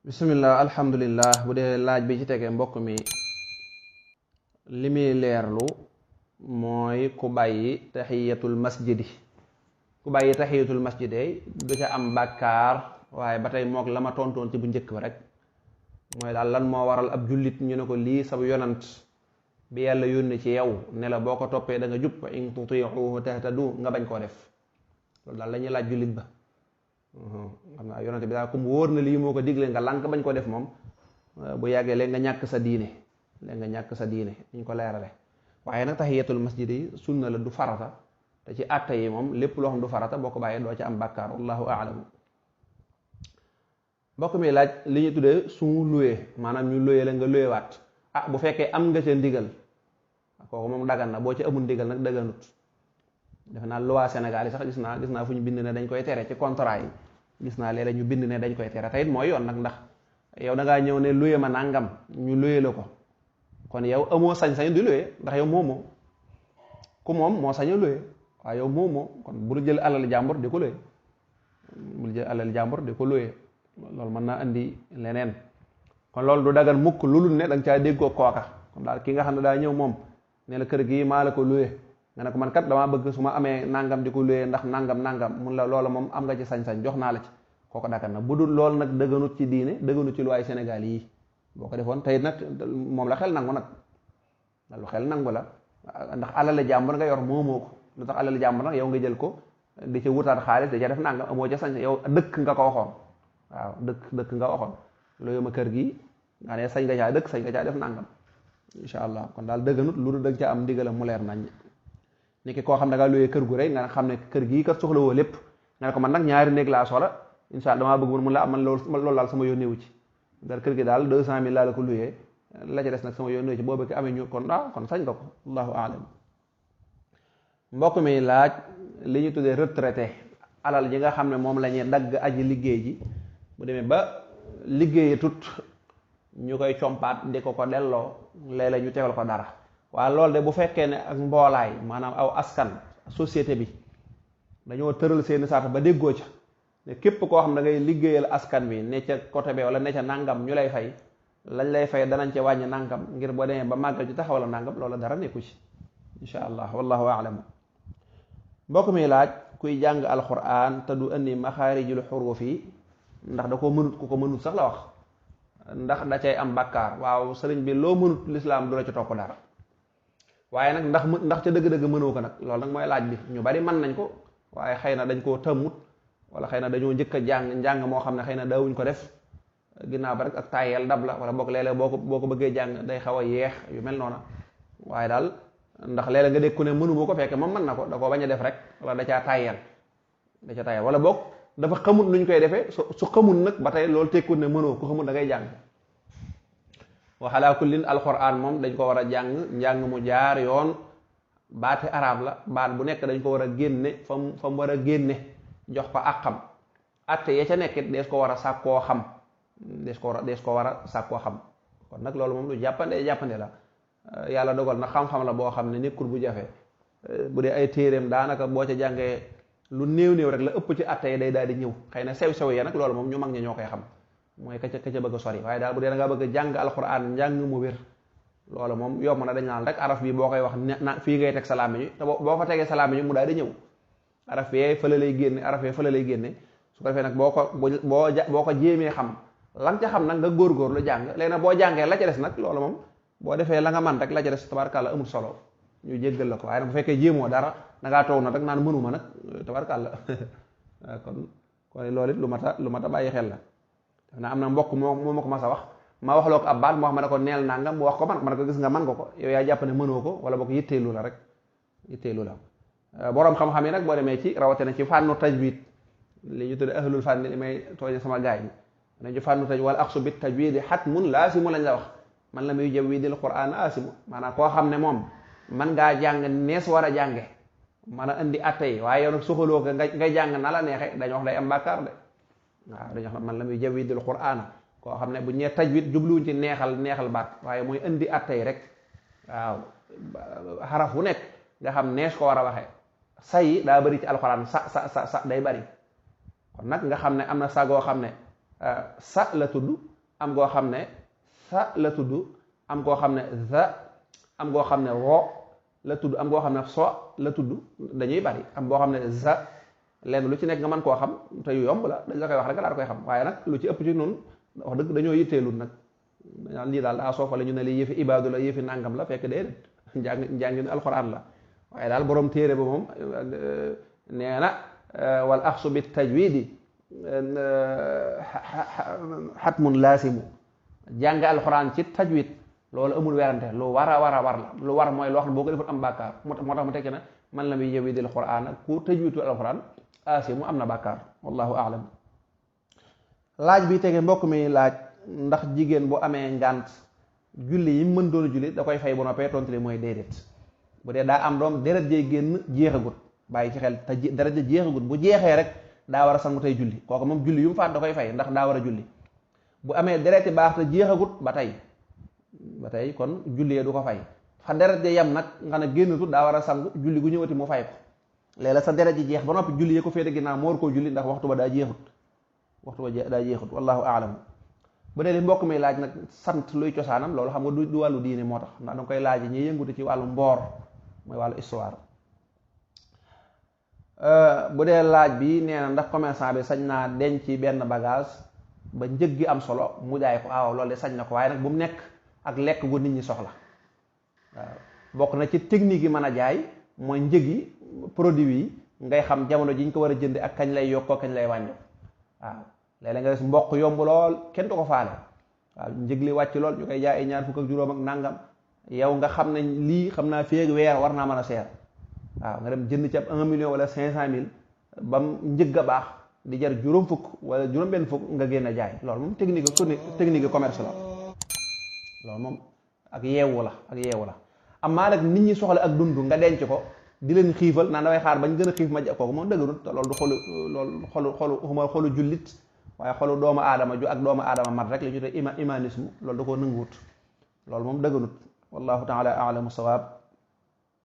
bismillah alhamdulillah. Bu dee laaj bi ci tege mbokk mi li muy leerlu mooy ku bàyyi taxiyatul masjidi ku bàyyi taxiyatul masjidi du ca am bàkkaar, waaye ba tey mook la ma tontoon ci bu njëkk ba rek mooy daal lan moo waral ab jullit ñu ne ko lii sab yonant bi yàlla yónni ci yow ne la boo ko toppee da nga jub fa in tutiuhu tahtadu nga bañ koo def. loolu daal la ñuy laaj jullit ba. xam naa yonante bi daal comme wóor na lii moo ko digle nga lànk bañ ko def moom bu yàggee léegi nga ñàkk sa diine ñu ko leerale. waaye nag tahiyatul masjid yi sunna la, du farata, te ci àtte yi moom lépp loo xam du farata boo ko bàyyee doo ci am bàkkaar, wallahu a'lam. mbokk mi laaj li ñu tuddee sumu luwee, maanaam ñu luwee la nga luwewaat. bu fekkee am nga ca ndigal kooku moom dagan na, boo ci amul ndigal nag daganut. defe naa loi Sénégal yi sax gis naa fu ñu bind ne dañ koy tere ci contrat yi, gis naa léeg-léeg ñu bind ne dañ koy tere, te it mooy yoon nag, ndax yow da ngaa ñëw ne luye ma nangam ñu luye la ko, kon yow amoo sañ-sañ di luye ndax yow moomoo. ku moom moo sañ a luye waaye yow moomoo, kon bul jël alal jàmbur di ko luye, loolu mën naa andi leneen. kon loolu du dagan mukk lu dul ne da nga caa déggoo kooka. kon daal ki nga xam ne daa ñëw moom ne la kër gi maa la ko luye, nga ne ko man kat damaa bëgg su ma amee nangam di ko luyee ndax nangam mun la loola moom am nga ci sañ-sañ, jox naa la ci, kooko dagan na. bu dul loolu nag dëgganut ci diine, dëgganut ci luwaay Sénégal yii. boo ko defoon tey nag moom la xel nangu nag, lu xel nangu la, ndax alal jàmbur nga yor moomoo ko. lu tax alal jàmbur nag yow nga jël ko di ci wutaat xaalis da ca def nangam, amoo ca sañ, yow dëkk nga ko waxoon. waaw dëkk nga waxoon luye ma kër gi nga ne sañ nga caa dëkk, sañ nga caa def nangam, incha allah. kon daal dëgganut lu dul dëgg ca am ndigalam mu leer nañ. niki koo xam ne nga luyee kër gu rek nga xam ne kër gii kat soxla woo lépp, nga ne ko man nag ñaari néeg laa soxla, insha allah damaa bëgg mun la man loolu daal sama yónneewu ci, dar kër gi daal 200 000 laa la ko luyee, la ca des nag sama yónneewu ci, boo bëgg amee ñu kon sañ nga ko, allahu aalam. mbokk mi laaj li ñu tuddee retraité, alal ji nga xam ne moom la ñuy dagg aji liggéey ji bu demee ba liggéeye tut ñu koy compaat di ko delloo, léeg-léeg ñu tegal ko dara. waaye loolu de bu fekkee ne ak mboolaay, maanaam aw askan, société bi dañoo tëral seeni saata ba déggoo ca ne képp koo xam da ngay liggéeyal askan bi ne ca côté bi wala ne ca nangam ñu lay fay, lañ lay fay danañ ca wàññi nangam ngir boo demee ba màggal ci taxawala nangam, loola dara nekku ci, insha allah, wallahu a'lam. mbokk mi laaj kuy jàng alquran te du indi maxaarijul xuruuf yi, ndax da ko mënut, ku ko mënut sax la wax, ndax da cay am bàkkaar. waaw sëriñ bi loo mënut lislaam du la ci topp dara, waaye nag ndax ca dëgg-dëgg mënoo ko nag, loolu nag mooy laaj bi. ñu bari mën nañ ko waaye xëy na dañ koo tëmmut, wala xëy na dañoo njëkk a njàng moo xam ne xëy na daawuñ ko def, ginnaaw ba rek ak tayel dab la, wala boog léeg-léeg boo ko bëggee jàng day xaw a yeex yu mel noona. waaye daal ndax léeg-léeg nga dégg ku ne mënu boo ko fekkee moom mën na ko, da koo bañ a def rek, wala da caa tayel wala boog dafa xamut nuñ koy defee. su xamut nag ba tey loolu tekkul ne mënoo, ku xamut da ngay jàng. waxalaa kullin alquran moom dañ ko war a njàng mu jaar yoon, baati arab la, baat bu nekk dañ ko war a génne fa mu war a génne, jox ko àqam. atte ya ca nekkit dees ko war a sàkkoo xam, dees ko war a sàkkoo xam. kon nag loolu moom lu jàppande la. yàlla dogal na xam-xam la boo xam ne nekkul bu jafe. bu dee ay téeréem daanaka boo ca jàngee lu néew rek la ëpp ci atte yi day daal di ñëw. xëy na sew ya nag loolu moom ñu mag ñi ñoo koy xam, mooy ka ca bëgg a sori. waaye daal bu dee da ngaa bëgg a jàng alquran njàng mu wér, loolu moom yomb na. dañ naan rek araf bi boo koy wax fii ngay teg salaam yi, te boo fa tegee salaam yi mu daal di ñëw. araf yee fële lay génne, su ko defee nag boo ko jéemee xam lan ca xam nag nga góorgóorlu jàng. léegi nag boo jàngee la ca des nag loolu moom boo defee la nga man rek la ca des tabarkàlla amul solo, ñu jéggal la ko. waaye nag bu fekkee jéemoo dara da ngaa toog na rek naan mënuma nag, tabarkàlla kon loolu it lu mat a bàyyi xel la. def naa am na mbokk moo ma ko mas a wax, ma waxloo ko ab baat mu wax ma ne ko neel nangam, mu wax ko man ko gis nga man nga ko, yow yaa jàpp ne mënoo ko, wala boo ko yitteelu la rek, yitteelu la. boroom xam-xam yi nag boo demee ci rawatina ci fànnu tajwid, li ñu tudde ahlul fànni, li may tooñe sama gaay yi ne ci fànnu tajwid, wala aqsu bit tajwidi xatmun laasimu lañ la wax, man la muy jawwidil qur'an asimu. maanaam koo xam ne moom man ngaa jàng nees war a jànge, man a indi atte yi, waaye yow nag soxaloo ko ngay jàng na la neexe, dañu wax day am bàkkaar de. waaw dañu wax man la muy jawwidil qur'ana, koo xam ne bu ñee tajwid jubluwuñ ci neexal baat, waaye mooy indi attey rek. waaw xaraf wu nekk nga xam nees ko war a waxee. say daa bëri ci alxuraan, sa day bëri. kon nag nga xam ne am na sagoo xam ne sa la tudd, am goo xam ne sa la tudd am goo xam ne za am goo xam ne ro la tudd am goo xam ne so la tudd dañuy bari am boo xam ne za lenn lu ci nekk nga mën koo xam te yu yomb la dañ la koy wax rek nga daal koy xam waaye nag lu ci ëpp ci noonu wax dëgg dañoo yitteelul nag dañaan lii daal daa soofale ñu ne lii yëfi ibaadu la yëfi nàngam la fekk déedéet njàngin alxuraan la waaye daal borom téere ba moom nee na wal axsu bi tajwidi xatmun laasimu jàng alxuraan ci tajwid loolu amul werante lu war a war la lu war mooy loo xam ne boo ko deful am bàkkaar moo tax mu tekki na man lam yujawwidil qur'aan ku tajwidu alxuraan aasimu am na bàkkaar wallahu aalam. laaj bi tege mbokk mi laaj ndax jigéen bu amee ngànt julli yi mën doon julli da koy fay bu noppee tontu li mooy déedéet bu dee daa am doom deret jey génn jeexagut bàyyi ci xel te deret ja jeexagut bu jeexee rek daa war a sangu tey julli kooku moom julli yu mu faat da koy fay ndax daa war a julli bu amee dereti baax te jeexagut ba tey kon julli du ko fay fa deret ja yem nag nga ne génnatut daa war a sangu julli gu ñëwati mu fay ko léeg-léeg sa deret ji jeex ba noppi julli yee ko féete ginnaaw moo war koo julli ndax waxtu ba daa jeexut wallahu aalam. bu dee li mbokk mi laaj nag sant luy cosaanam loolu xam nga du wàllu diine moo tax ndax danga koy laaj ñi yëngutu ci wàllu mboor mooy wàllu histoire. bu dee laaj bi nee na ndax commerçant bi sañ naa denc ci benn bagage ba njëg gi am solo mu jaay ko waaw loolu de sañ na ko waaye nag bu mu nekk ak lekk gu nit ñi soxla waaw bokk na ci technique yi mën a jaay mooy njëg yi produit yi ngay xam jamono ji ñu ko war a jënd ak kañ lay yokkoo kañ lay wàñño waaw léeg-léeg nga gis mboq yomb lool kenn du ko faale waaw njëg li wàcc lool ñu koy jaay ay ñaar fukk ak juróom ak nangam yow nga xam ne lii xam naa féeg weer war naa mën a seer waaw nga dem jënd ci ab 1 million wala 500 000 bam njëg a baax di jar juróom fukk wala juróom benn fukk nga génn jaay loolu moom technique commerce la loolu moom ak yeewu la amaa nag nit ñi soxla ak dund nga denc ko di leen xiifal naan damay xaar bañ gën a xiif ma kooku moom dëgërut te loolu du xolu jullit waaye xolu doomu aadama ju ak doomu aadama mat rek li ñu te humanisme loolu da koo nanguwut loolu moom dëgërut wallahu taala a'lamu sawaab